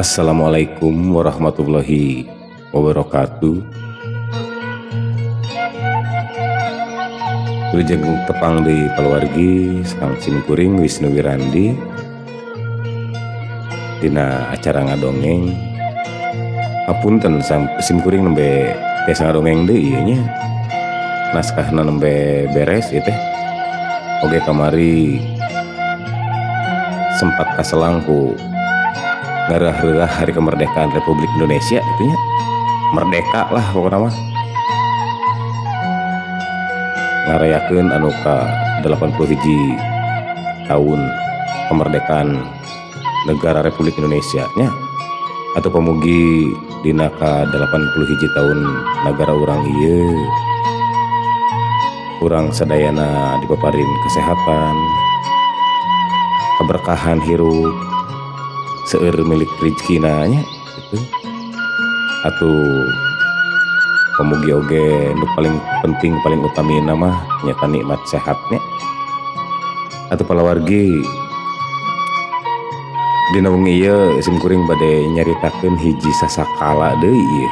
Assalamualaikum warahmatullahi wabarakatuh. Wilujeng tepang di keluargi sareng simkuring Wisnu Wirandi dina acara ngadongeng. Hapunten simkuring nembe tiasa ngadongeng deui ieu nya, naskahna nembe beres ieu teh. Oge kamari sempat kaselang ku ngareuah-reuah Hari Kemerdekaan Republik Indonesia gitu nya. Merdeka lah pokokna mah. Ngarayakeun anu ka 81 tahun kemerdekaan negara Republik Indonesia nya. Atau pamugi dina ka 81 tahun negara urang ieu, urang sadayana dipaparin kesehatan, keberkahan hirup, seueur milik rizkina nya gitu. Atuh pamugi oge nu paling penting paling utamina mah nyata nikmat sehatnya. Atuh palawargi, dina wengi ieu simkuring bade nyaritakeun hiji sasakala deui ieu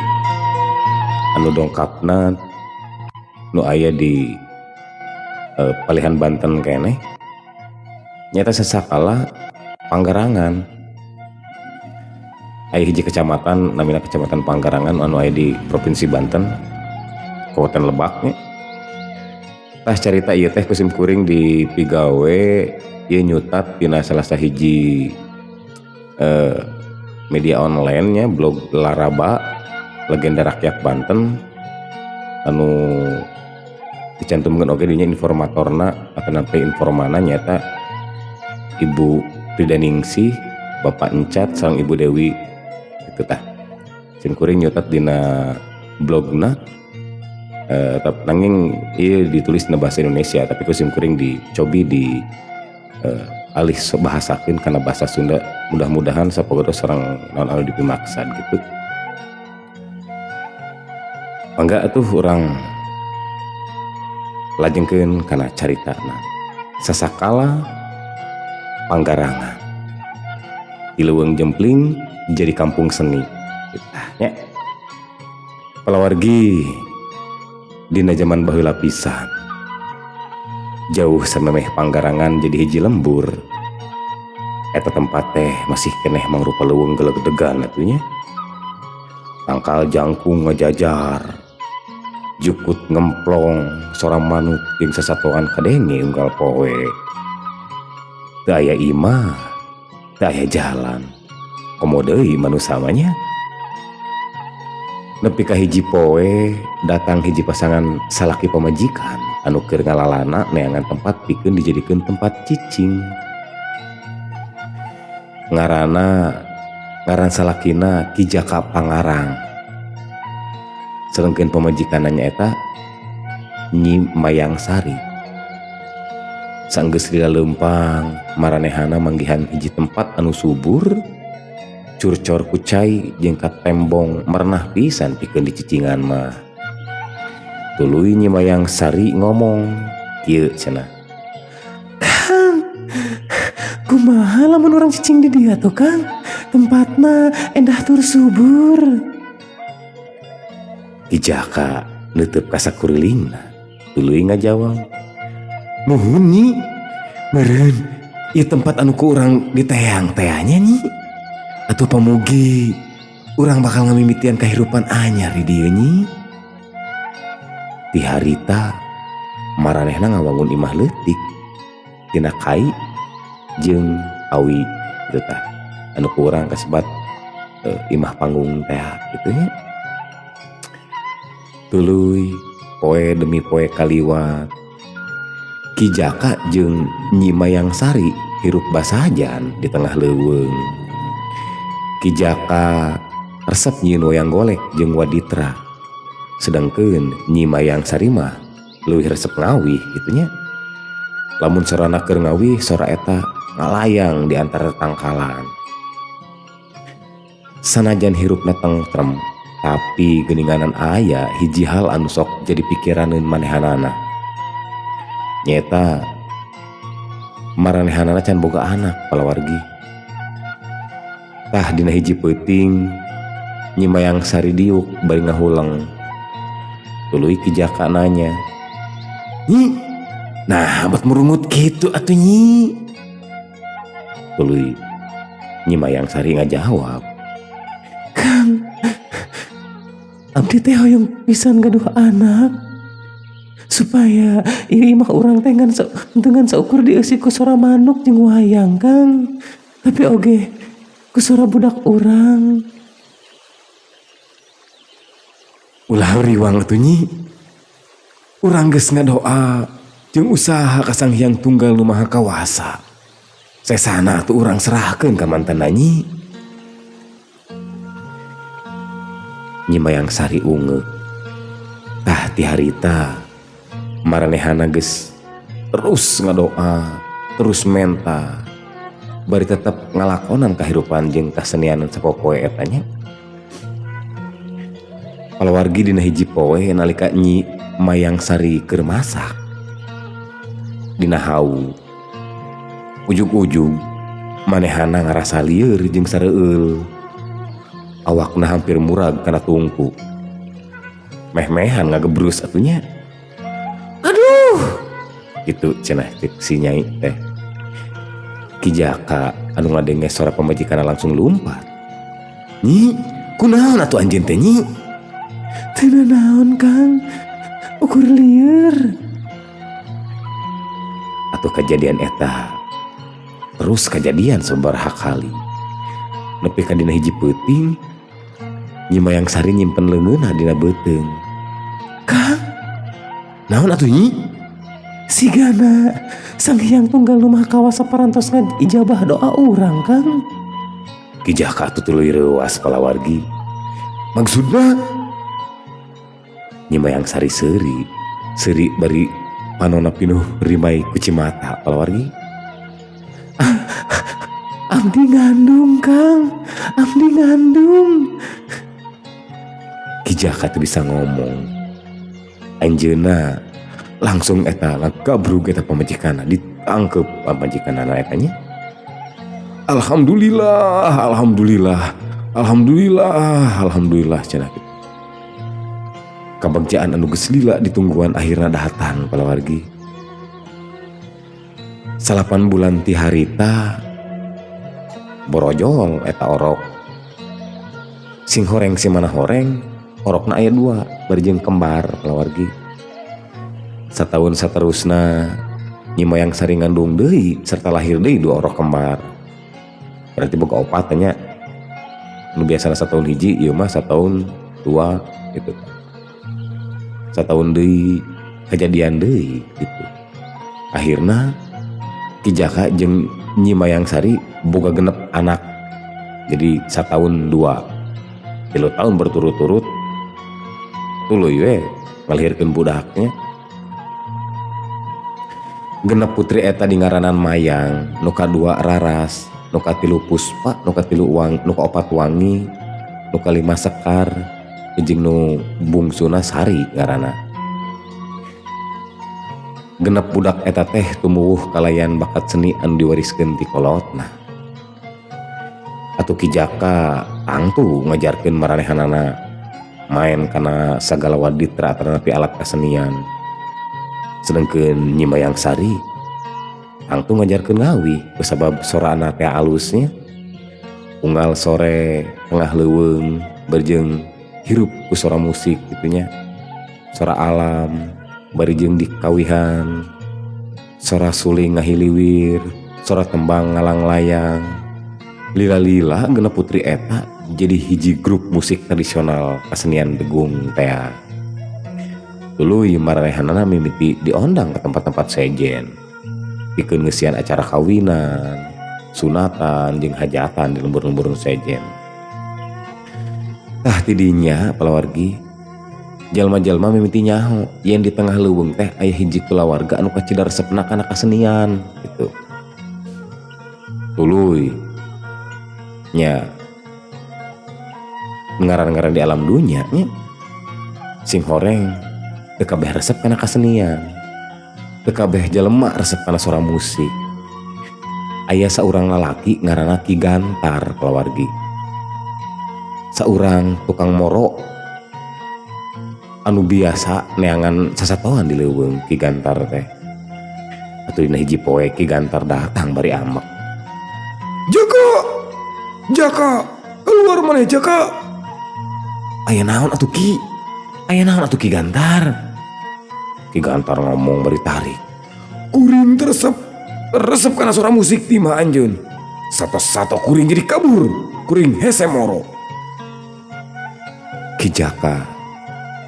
anu dongkapna nu aya di Palihan Banten keneh, nyata sasakala Panggarangan. Aya hiji kecamatan namina Kecamatan Panggarangan anu aya di Provinsi Banten, Kabupaten Lebak nya. Tah carita ieu teh ku simkuring di pigawe ieu nyutat dina salah sahiji media online nya, blog Laraba Legenda Rakyat Banten anu dicantumkeun oge dinya informatorna atanapi informana nyaeta Ibu Pridaningsih, Bapak Encat sareng Ibu Dewi gitu tah. Simkuring nyutat dina blogna, nanging ieu ditulis dina bahasa Indonesia tapi ku simkuring dicobi di alih bahasakeun kana bahasa Sunda, mudah-mudahan sapogodo sareng naon anu dipimaksad gitu. Mangga atuh urang lajengkeun kana caritana. Sasakala Panggarangan di Leuweung Jempling jadi kampung seni tah nya. Palawargi, dina jaman baheula pisan, jauh samemeh Panggarangan jadi hiji lembur, eta tempat teh masih keneh mangrupa leuweung gelegdegan atuh nya. Tangkal jangkung ngajajar, jukut ngemplong, sora manuk jeung sasatoan kadenge unggal poe. Teu aya imah, teu aya jalan, komo deui manusa mah nya. Nepi ka hiji poe datang hiji pasangan salaki pamajikan anu keur ngalalana neangan tempat pikeun dijadikeun tempat cicing. Ngaranna ngaran salakina Ki Jaka Pangarang. Sedengkeun pamajikanna nyaeta Nyi Mayang Sari. Sanggeus lila leumpang maranehana manggihan hiji tempat anu subur, curcor ku cai jeung katembong merenah pisan pikeun dicicingan mah. Tuluy Nyi Mayang Sari ngomong kieu cenah. "Kang, kumaha lamun urang cicing di dieu atuh, Kang? Tempatna endah tur subur." Ki Jaka neuteub ka sakurilingna, tuluy ngajawab, "Muhun Nyi, meureun ieu tempat anu ku urang diteang tea nya, Nyi. Atuh pamugi urang bakal ngamimitian kahirupan anyar di dieu, Nyi." Ti harita maranehna ngawangun imah leutik tina kai jeung awi kitu tah, anu ku urang kasebat imah panggung tea kitu nya. Tuluy poe demi poe kaliwat, Ki Jaka jeung Nyi Mayang Sari hirup basajan di tengah leuweung. Ki Jaka resep nyieun wayang golek jeung waditra, sedangkeun Nyi Mayang Sari mah leuwih resep ngawih kitu nya. Lamun sorana keur ngawih, sora eta ngalayang di antara tangkalan. Sanajan hirupna tentrem, tapi geuninganan aya hiji hal anu sok jadi pikiraneun manehanana. Nyaeta maranehanana can boga anak, palawargi. Tah, dina hiji peuting Nyi Mayang Sari diuk bari ngahuleng. Tuluy Ki Jaka nanya, "Nyi, naha bet murungut kitu atuh, Nyi?" Tuluy Nyi Mayang Sari ngajawab, "Kang, abdi teh hoyong pisan gaduh anak supaya ieu imah urang teh ngan saukur dieusi ku sora manuk jeung wayang, Kang, tapi oge ku sora budak urang." "Ulah riwang atuh, Nyi. Urang geus ngadoa jeung usaha ka Sang Hyang Tunggal Nu Maha Kawasa. Sesana atuh urang serahkeun ka mantena, Nyi." Nyi Mayang Sari ungeuk. Tah, ti harita maranehana geus terus ngadoa, terus menta, bari tetep ngalakonan kahirupan jeung kasenianan sapopoe eta nya. Palawargi, dina hiji poe nalika Nyi Mayang Sari keur masak dina hawu, ujug-ujug manehana ngarasa lieur jeung sareueul. Awakna hampir murag kana tungku. Meh-mehan ngagebrus atuh nya. "Aduh," kitu cenah cek si nyai teh. Ki Jaka anu ngadenge sora pamajikanna langsung lumpat. "Nyi, kunaon atuh anjeun teh, Nyi?" "Teu nanaon, Kang, ukur lieur." Atuh kejadian eta terus kejadian sababaraha kali. Nepi ka dina hiji peuting Nyi Mayang Sari nyimpen leungeunna dina beuteung. "Kang, naon atuh, Nyi?" "Sigana Sang Hyang Tunggal Nu Maha Kawasa parantos ijabah doa urang, Kang." Ki Jaka atuh tuluy reuas, palawargi. "Maksudna?" Nyi Mayang Sari seuri, seuri bari panona pinuh rimai ku cimata, palawargi. "Abdi ngandung, Kang, abdi ngandung." Ki Jaka teu bisa ngomong. Anjeunna langsung eta ngagabrug eta pamajikanna, ditangkep pamajikanna eta nya. "Alhamdulillah, alhamdulillah, alhamdulillah, alhamdulillah," cenah kitu. Kabagjaan anu geus lila ditungguan akhirna datang, palawargi. 9 bulan ti harita borojol eta orok. Sing horeng si mana horeng, orokna aya dua bari jeung kembar, palawargi. Satahun saterusna Nyi Mayang Sari ngandung deui serta lahir deui dua orok kembar. Berarti boga opat nya. Nu biasana satahun hiji, ieu mah satahun dua gitu. Satahun deui kejadian deui gitu. Akhirna Ki Jaka jeung Nyi Mayang Sari boga 6 anak. Jadi satahun dua. 3 tahun berturut-turut tuluy we ngalahirkeun budaknya. 6 putri eta dingaranan Mayang, nu kadua Raras, nu katilu Puspa, nu katilu Wang, nu kaopat Wangi, nu kalima Sekar, jeung nu bungsuna Sari ngaranna. 6 budak eta teh tumuwuh kalayan bakat seni anu diwariskeun ti kolotna. Atuh Ki Jaka tangtu ngajarkeun maranehanana main kana sagala waditra atanapi alat kesenian. Sedengkeun Nyi Mayang Sari tangtu ngajarkeun ngawih kusabab sorana teh alusnya. Unggal sore tengah leuweung berjeng hirup ku sora musik gitu nya. Sora alam bari jeung dikawihan, sora suling ngahiliwir, sora tembang ngalang-layang. Lila-lila 6 putri eta jadi hiji grup musik tradisional kesenian degung tea. Tuluy maranehanana mimiti diondang ke tempat-tempat sejen. Pikeun ngeusian acara kawinan, sunatan jeung hajatan di lembur-lembur sejen. Tah, tidinya, palawargi, jalma-jalma mimiti nyaho yen di tengah leuweung teh aya hiji kulawarga anu kacida resepna kana kasenian gitu. Tuluy nya ngaran-ngaran di alam dunya nya, sing horeng teu kabeh resep kana kasenian, teu kabeh jelema resep kana sora musik. Aya saurang lalaki ngaranna Ki Gantar, kulawargi. Saurang tukang moro anu biasa neangan sasatoan di leuweung Ki Gantar teh. Atuh dina hiji poe Ki Gantar datang bari ambek. Jaka! Jaka! Keluar maneh, Jaka! Aya naon atuh, Ki? Aya naon atuh, Ki Gantar? Ki Gantar ngomong bari tarik. Kuring resep resep kana suara musik di imah anjeun. Sato-sato kuring jadi kabur. Kuring hese moro. Ki Jaka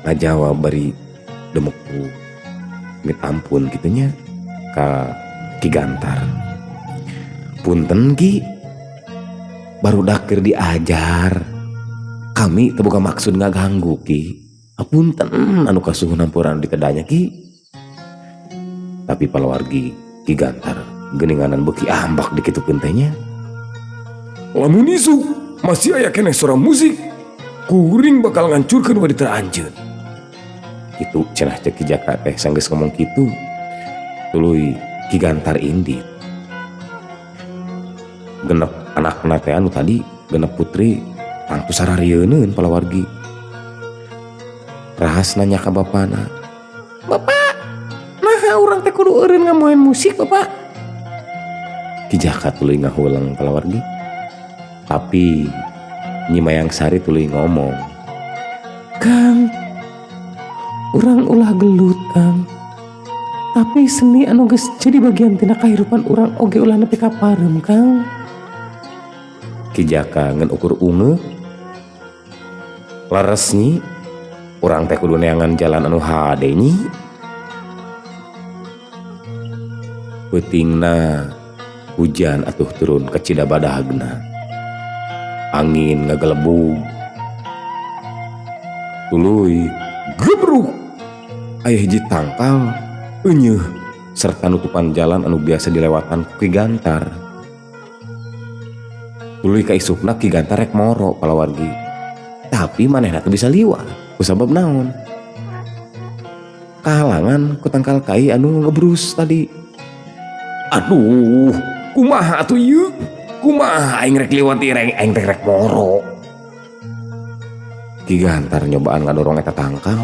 ngajawab bari demeku minta ampun kitu nya ka Ki Gantar. Punten, Ki, barudak keur diajar. Kami teu boga maksud ngaganggu, Ki. Apunten anu kasuhun, hampura anu diteda nya, Ki. Tapi palawargi, Ki Gantar geuninganan beuki ambek dikitukeun teh nya. Lamun isuk masih aya keneh suara musik, kuring bakal ngancurkeun waditra anjeun. Kitu cenah cek Ki Jaka teh. Sanggeus ngomong kitu, tuluy Ki Gantar indit. Genep anakna teh anu tadi, genep putri, tangtu sararieuneun, palawargi. Rahas nanya ka bapana, "Bapak, naha urang teh kudu eureun ngamoen musik, Bapak?" Ki Jaka tuluy ngahuleng, palawargi. Tapi Nyi Mayang Sari tuluy ngomong, "Kang, urang ulah gelut, Kang. Tapi seni anu geus jadi bagian tina kahirupan urang oge ulah nepi ka pareum, Kang." Ki Jaka ngan ukur ungeuk. "Leres, Nyi, urang teh kudu neangan jalan anu hade, Nyi." Peutingna hujan atuh turun kacida badagna. Angin ngagelebug. Tuluy gebruk, aya hiji tangkal enyeuh serta nutupan jalan anu biasa dilewatan ku Ki Gantar. Tuluy kaisukna Ki Gantar rek moro, palawargi. Tapi manehna teu bisa liwat. Kusabab naon? Kahalangan ku tangkal kai anu ngebrus tadi. Aduh, kumaha atuh ieu? Kumaha aing rek liwat ieu, aing teh rek moro. Ki Gantar nyobaan ngadorong eta tangkal.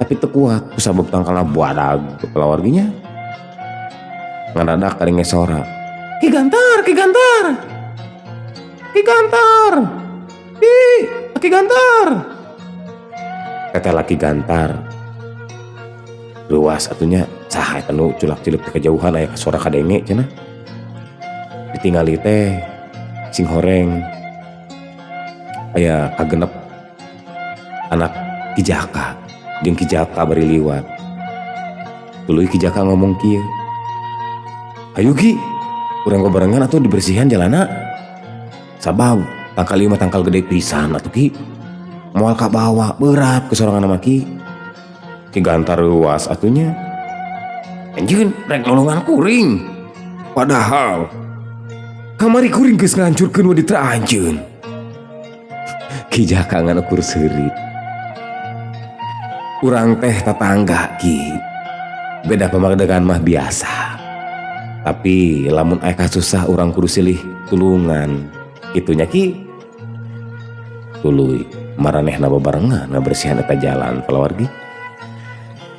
Tapi teu kuat kusabab tangkalna badag, palawargi nya. Ngadadak kadenge sora. "Ki Gantar, Ki Gantar. Ki Gantar. Ki, Ki Gantar." Tetela Ki Gantar. Luas atuh nya, saha eta nu culak-culuk ti kejauhan aya suara kadenge cenah. Ditingali teh sing horeng aya kagenep anak Ki Jaka jeung Ki Jaka bari liwat. Tuluy Ki Jaka ngomong kieu. "Hayu, Ki, urang babarengan atuh dibersihan jalanna. Sabab tangkal ieu mah tangkal gede pisan atuh, Ki. Moal kabawa, berat ku sorangan mah, Ki." Ki Gantar luas atuh nya. "Anjeun rek nulungan kuring. Padahal kamari kuring geus ngahancurkeun waditra anjeun." Ki Jaka ngan ukur seuri. "Urang teh tatangga, Ki. Beda pamadegan mah biasa. Tapi lamun aya kasusah, urang kudu silih tulungan. Kitu nya, Ki." Tuluy maranehna babarengan ngabersihan eta jalan, palawargi.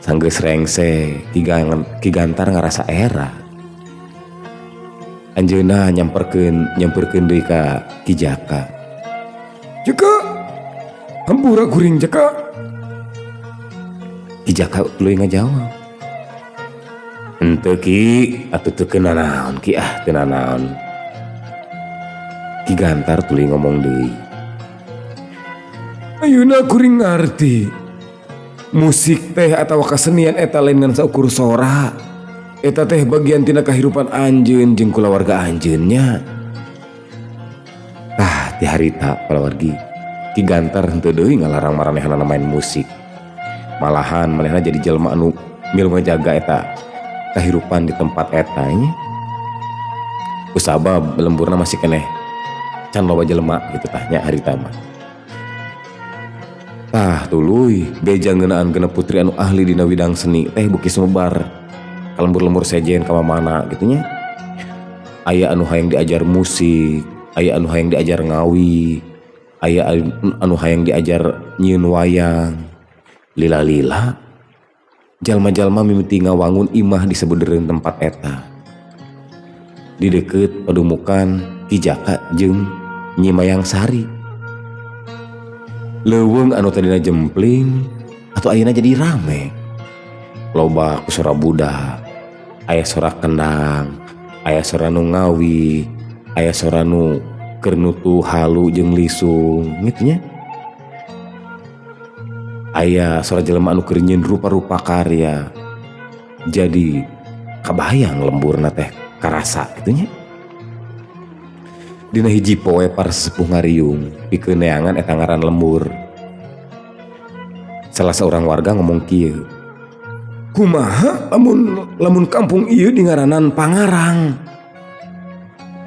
Sanggeus rengse, Ki Gantar ngarasa era. Anjeunna nyamperkeun deui ka Ki Jaka. "Jaka, hampura kuring, Jaka." Ki Jaka tuluy ngajawab. "Henteu, Ki, atuh teu keuna naon, Ki, ah, teu nanaon." Ki Gantar tuluy ngomong deui. "Ayeuna kuring ngarti. Musik teh atawa kesenian eta lain ngan saukur sora. Eta teh bagian tina kahirupan anjeun jeung kulawarga anjeun nya." Tah, ti harita, palawargi, Ki Gantar henteu deui ngalarang maranehanana main musik. Malahan manehna jadi jelema anu milu ngajaga eta kahirupan di tempat eta nya. Kusabab lemburna masih keneh can loba jelema gitu tah nya harita mah. Tah, tuluy beja ngeunaan genep putri anu ahli dina widang seni teh beuki sumebar ka lembur-lembur sejen ka mamana gitu nya. Aya anu hayang diajar musik, aya anu hayang diajar ngawi, aya anu hayang diajar nyieun wayang. Lila-lila jalma-jalma mimiti ngawangun imah di sabeudereun tempat eta. Di deukeut padumukan Ki Jaka jeung Nyi Mayang Sari. Leuweung anu tadina jempling atau ayeuna jadi rame. Loba ku sora budak, aya sora kendang, aya sora nu ngawi, aya sora nu keur nutuh halu jeung lisung gitu nya. Aya sora jelema anu keur nyieun rupa-rupa karya. Jadi kabayang lemburna teh karasa kitu nya. Dina hiji poe para sesepuh ngariung pikeun neangan eta ngaran lembur. Salah seorang warga ngomong kieu, "Kumaha lamun lamun kampung ieu dingaranan Pangarang?"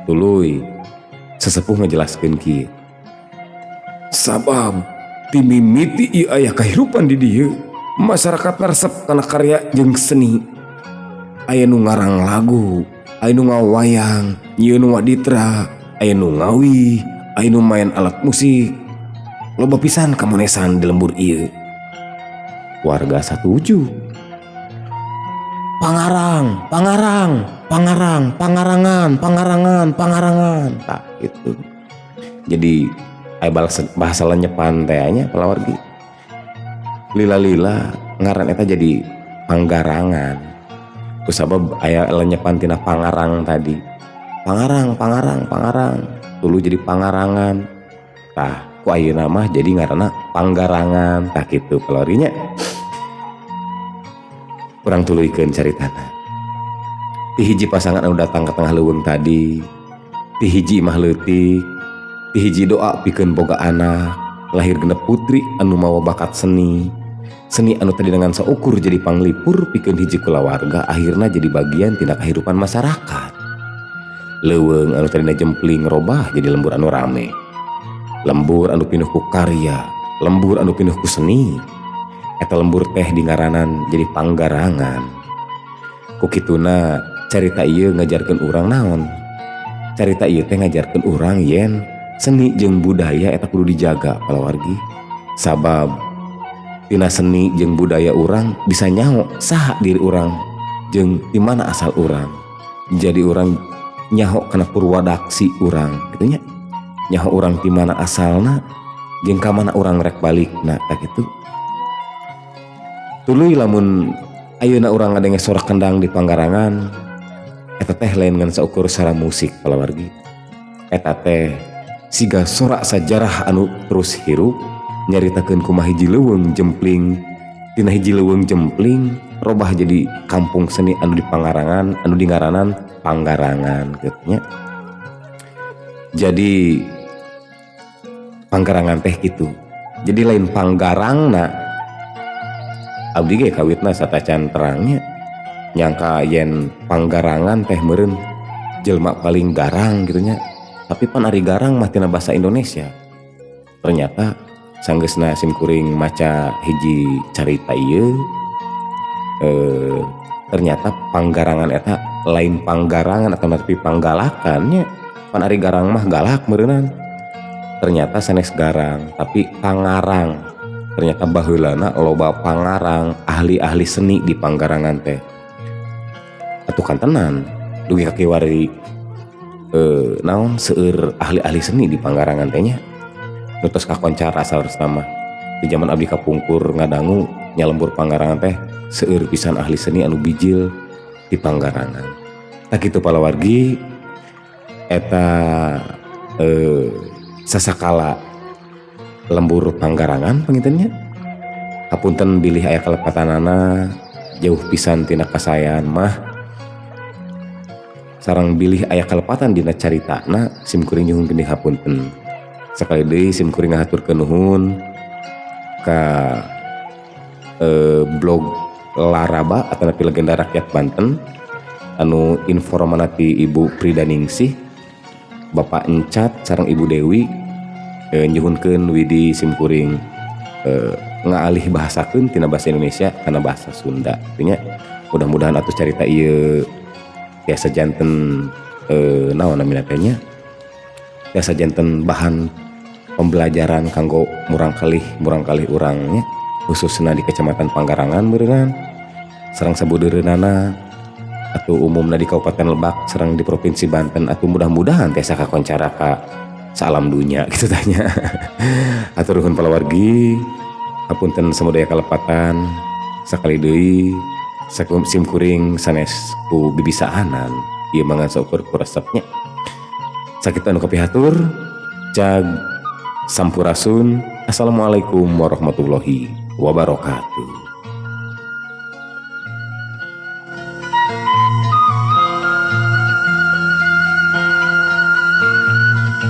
Tuluy sesepuh ngejelaskeun kieu, "Sabab ti mimiti ieu aya kahirupan di dieu, masyarakat resep kana karya jeung seni. Aya nu ngarang lagu, aya nu ngawayang, nyieun waditra, aya nu ngawi, aya nu main alat musik. Loba pisan kamonesan di lembur ieu." Warga satuju. Pangarang, Pangarang, Pangarang, Pangarangan, Pangarangan, Pangarangan. Tah gitu. Jadi aya bahasa lenyepan teh nya palawargi. Lila-lila ngaran eta jadi Panggarangan. Kusabab aya lenyepan tina Pangarang tadi. Pangarang, Pangarang, Pangarang. Tuluy jadi Pangarangan. Tah, ku ayeuna mah jadi ngaranna Panggarangan. Tah kitu palawargi nya. Urang tuluykeun caritana. Ti hiji pasangan anu datang ke tengah leuweung tadi, ti hiji imah leutik, ti hiji doa pikeun boga anak, lahir genep putri anu mawa bakat seni. Seni anu tadi dengan saukur jadi panglipur pikeun hiji kulawarga akhirna jadi bagian tina kahirupan masyarakat. Leuweung anu tadina jempling robah jadi lembur anu rame. Lembur anu pinuh ku karya, lembur anu pinuh ku seni. Eta lembur teh dingaranan jadi Panggarangan. Ku kituna carita ieu ngajarkeun urang naon? Carita ieu teh ngajarkeun urang yen seni jeung budaya eta kudu dijaga palawargi. Sabab tina seni jeung budaya urang bisa nyaho saha diri urang jeung di mana asal urang. Jadi urang nyaho kana purwadaksi urang gitu nya. Nyaho urang di mana asalna jeung ka mana urang rek balikna tah kitu. Tuluy lamun ayeuna urang ngadenge sora kendang di Panggarangan, eta teh lain ngan saukur sora musik palawargi. Eta teh siga sorak sajarah anu terus hirup nyaritakeun kumaha hiji leuweung jempling, tina hiji leuweung jempling robah jadi kampung seni anu di Pangarangan anu dingaranan Panggarangan kitu nya. Jadi Panggarangan teh kitu. Jadi lain panggarangna. Abdi ge kawitna satacan terangnya nyangka yen Panggarangan teh meureun jelema paling garang gitu nya. Tapi pan ari garang mah tina bahasa Indonesia. Ternyata sanggeusna sim kuring maca hiji carita ieu, ternyata Panggarangan eta lain panggarangan atau tapi panggalakan nya. Pan ari garang mah galak meureunan. Ternyata sanes garang tapi pangarang. Ternyata baheulana loba pangarang, ahli-ahli seni di Panggarangan teh. Atuh kantenan dugi ka kiwari naon seueur ahli-ahli seni di Panggarangan teh nya. Nu tos kakoncara saleresna mah. Di zaman abdi kapungkur ngadangu nya lembur Panggarangan teh seueur pisan ahli seni anu bijil di Panggarangan. Tah kitu palawargi eta sasakala lembur Panggarangan panginten nya. Hapunten bilih aya kalepatanana jauh pisan tina kasaean mah. Sareng bilih aya kalepatan dina caritana sim kuring nyuhunkeun hapunten. Sakali deui sim kuring ngahaturkeun nuhun ka blog Laraba atanapi Legenda Rakyat Banten anu informanna ti Ibu Pridaningsih, Bapak Encat sareng Ibu Dewi, nyuhunkeun widi sim kuring ngaalih bahasakeun tina bahasa Indonesia kana bahasa Sunda. Artinya mudah-mudahan atuh carita ieu tiasa janten naon namina teh nya, tiasa janten bahan pembelajaran kanggo murangkalih urang nya, khususna di Kecamatan Panggarangan meureunnan sareng sabudeureunana atau umumna di Kabupaten Lebak sareng di Provinsi Banten, atau mudah-mudahan tiasa kakoncara ka saalam dunya gitu tah nya. Hatur nuhun palawargi, hapunten samudaya kalepatan. Sakali deui sakum sim kuring sanes ku bibisaanan, ieu mah ngan saukur ku resepnya. Sakitu anu kapihatur, cag sampurasun, assalamualaikum warahmatullahi wabarakatuh.